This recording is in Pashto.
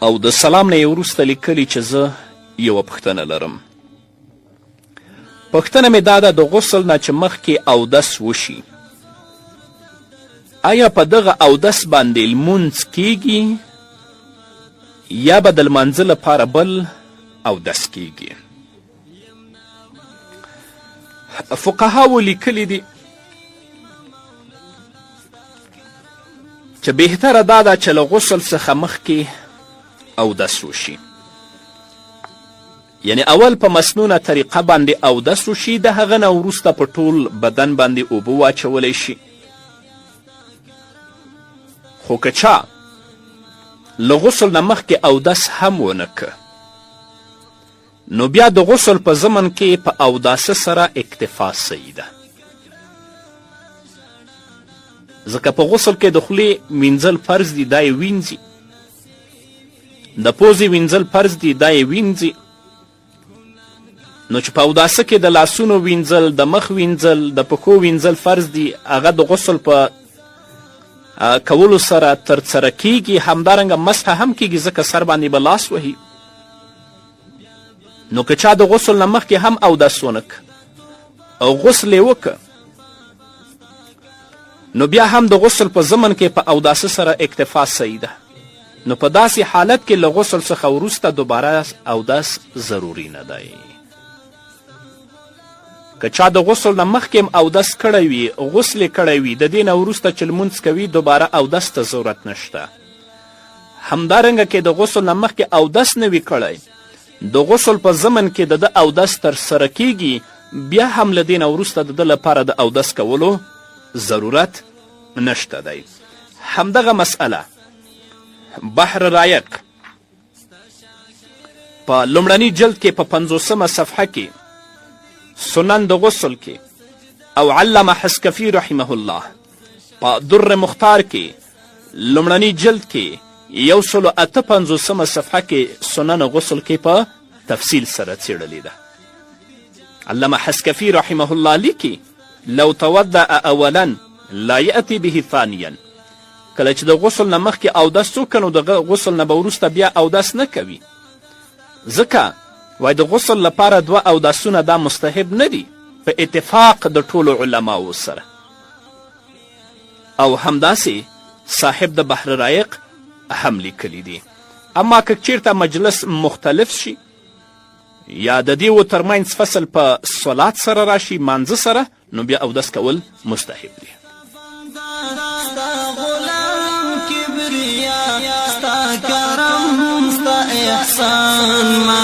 او د سلام نه یې وروسته لیکلي چې زه یوه پوښتنه لرم. پوښتنه مې دا ده، د غسل نه چې مخکې اودس وشي، آیا په دغه اودس باندې لمونځ کیږي یا به د لمانځه لپاره بل اودس کیږي؟ فقهاوو لیکلي دي چې بهتره دا ده چې له غسل څخه مخکې اودس وشي، یعنی اول په مسنونه طریقه باندې اودس وشي، د هغه نه وروسته په ټول بدن باندې اوبه واچولی شي. خو که چا له غسل نه مخکې اودس هم ونه که، نو بیا د غسل په ضمن کې په اوداسه سره اکتفا صحیح ده، ځکه په غسل کې د خولې وینځل فرض دي، دا یې وینځي، د پوزې وینځل فرض دي، دا یې وینځي. نو چې په اوداسه کې د لاسونو وینځل، د مخ وینځل، د پښو وینځل فرض دي، هغه د غسل په کولو سره ترسره کیږي. همدارنګه مسح هم کیږي، ځکه سر باندې به لاس وهي. نو که چا د غسل نه مخکې هم اودس ونه که او غسل یې وکړه، نو بیا هم د غسل په ضمن کې په اوداسه سره اکتفا صحیح ده. نو په داسې حالت کې له غسل څخه وروسته دوباره اودس ضروري نه دی. که چا د غسل نه مخکې هم اودس کړی وي، غسل یې کړی وي، د دې نه وروسته چې لمونځ کوي دوباره اودس ته ضرورت نشته. همدارنګه که د غسل نه مخکې اودس نه وي کړی، د غسل په ضمن کې د ده اودس ترسره کیږي، بیا هم له دې نه وروسته د ده لپاره د اودس کولو ضرورت نشته دی. همدغه مسئله بحر رایق په لومړني جلد کې په 50مه صفحه کې سنن د غسل کې، او علامه حسکفي رحمه الله په در مختار کې لومړني جلد کې 158مه صفحه کې سنن غسل کې په تفصیل سره څېړلې ده. علامه حسکفي رحمه الله لیکي: لو تودع اولا لا یأتي به ثانیا. کله چې د غسل نه مخکې اودس وکړه، نو د غسل نه به وروسته بیا اودس نه کوي، ځکه وایي د غسل لپاره دوه اودسونه دا مستحب نه دي په اتفاق د ټولو علماوو سره. او همداسې صاحب د بحر رایق هم لیکلي دي. اما که چیرته مجلس مختلف شي یا د دیو ترمنځ فصل په صلات سره راشي، مانځه سره، نو بیا اودس کول مستحب دي. ستا غلام کبریا، ستا کرم، ستا احسان ما.